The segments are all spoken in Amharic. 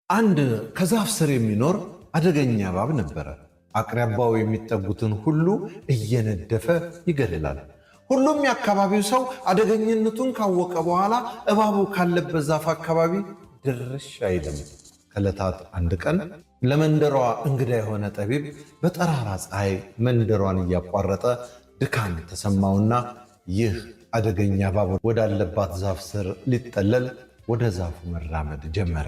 አንድ ከዛፍ ስር የሚኖር አደገኛ እባብ ነበረ። አቅራቢያው የሚጠጉትን ሁሉ እየነደፈ ይገድላል። ሁሉም የአካባቢው ሰው አደገኝነቱን ካወቀ በኋላ እባቡ ካለበት ዛፍ አካባቢ ድርሽ አይልም። ከዕለታት አንድ ቀን ለመንደሯ እንግዳ የሆነ ጠቢብ በጠራራ ፀሐይ መንደሯን እያቋረጠ ድካም ተሰማውና ይህ አደገኛ እባብ ወዳለባት ዛፍ ስር ሊጠለል ወደ ዛፉ መራመድ ጀመረ።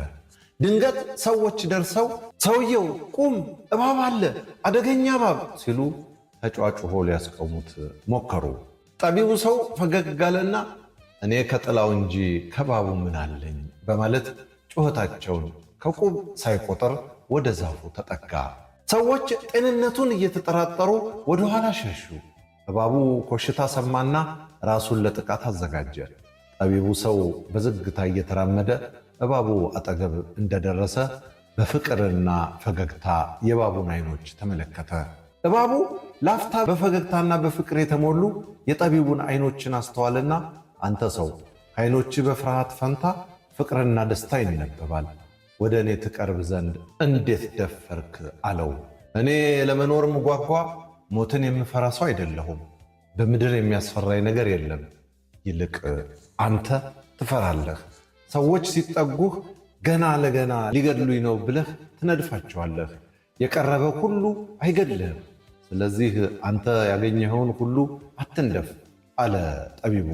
ድንገት ሰዎች ደርሰው ሰውየው ቁም፣ እባብ አለ፣ አደገኛ እባብ ሲሉ ተጯጩሆ ሊያስቆሙት ሞከሩ። ጠቢቡ ሰው ፈገግ አለና እኔ ከጥላው እንጂ ከባቡ ምን አለኝ በማለት ጩኸታቸውን ከቁብ ሳይቆጥር ወደ ዛፉ ተጠጋ። ሰዎች ጤንነቱን እየተጠራጠሩ ወደኋላ ሸሹ። እባቡ ኮሽታ ሰማና ራሱን ለጥቃት አዘጋጀ። ጠቢቡ ሰው በዝግታ እየተራመደ እባቡ አጠገብ እንደደረሰ በፍቅርና ፈገግታ የእባቡን ዓይኖች ተመለከተ። እባቡ ላፍታ በፈገግታና በፍቅር የተሞሉ የጠቢቡን ዓይኖችን አስተዋልና አንተ ሰው ከዓይኖች በፍርሃት ፈንታ ፍቅርና ደስታ ይነበባል፣ ወደ እኔ ትቀርብ ዘንድ እንዴት ደፈርክ? አለው። እኔ ለመኖር ምጓጓ ሞትን የምፈራ ሰው አይደለሁም። በምድር የሚያስፈራኝ ነገር የለም። ይልቅ አንተ ትፈራለህ። ሰዎች ሲጠጉህ ገና ለገና ሊገድሉኝ ነው ብለህ ትነድፋቸዋለህ። የቀረበ ሁሉ አይገድልህም። ስለዚህ አንተ ያገኘኸውን ሁሉ አትንደፍ አለ ጠቢቡ።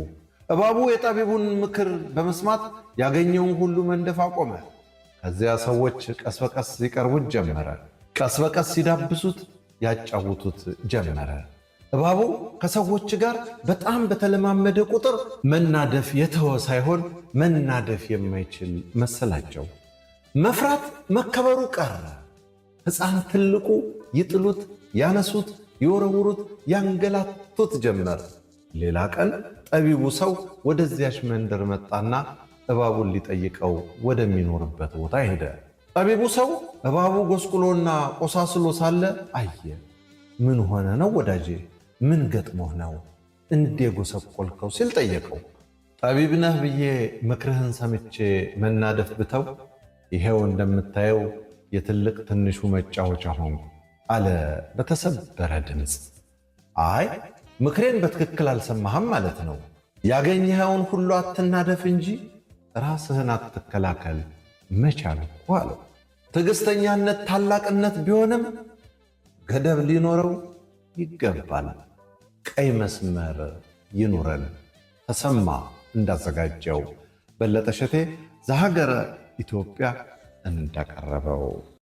እባቡ የጠቢቡን ምክር በመስማት ያገኘውን ሁሉ መንደፍ አቆመ። ከዚያ ሰዎች ቀስ በቀስ ይቀርቡት ጀመረ። ቀስ በቀስ ሲዳብሱት ያጫውቱት ጀመረ። እባቡ ከሰዎች ጋር በጣም በተለማመደ ቁጥር መናደፍ የተወ ሳይሆን መናደፍ የማይችል መሰላቸው። መፍራት መከበሩ ቀረ። ሕፃን ትልቁ ይጥሉት፣ ያነሱት፣ ይወረውሩት፣ ያንገላቱት ጀመር። ሌላ ቀን ጠቢቡ ሰው ወደዚያች መንደር መጣና እባቡን ሊጠይቀው ወደሚኖርበት ቦታ ሄደ። ጠቢቡ ሰው እባቡ ጎስቁሎና ቆሳስሎ ሳለ አየ። ምን ሆነ ነው ወዳጄ? ምን ገጥሞህ ነው እንዴ ጎሰቆልከው? ሲል ጠየቀው። ጠቢብ ነህ ብዬ ምክርህን ሰምቼ መናደፍ ብተው ይሄው እንደምታየው የትልቅ ትንሹ መጫወቻ ሆንኩ አለ በተሰበረ ድምፅ። አይ ምክሬን በትክክል አልሰማህም ማለት ነው። ያገኘኸውን ሁሉ አትናደፍ እንጂ ራስህን አትከላከል መቻል እኮ አለው። ትዕግስተኛነት ታላቅነት ቢሆንም ገደብ ሊኖረው ይገባል። ቀይ መስመር ይኑረን። ተሰማ እንዳዘጋጀው፣ በለጠ ሸቴ ዘሀገረ ኢትዮጵያ እንዳቀረበው።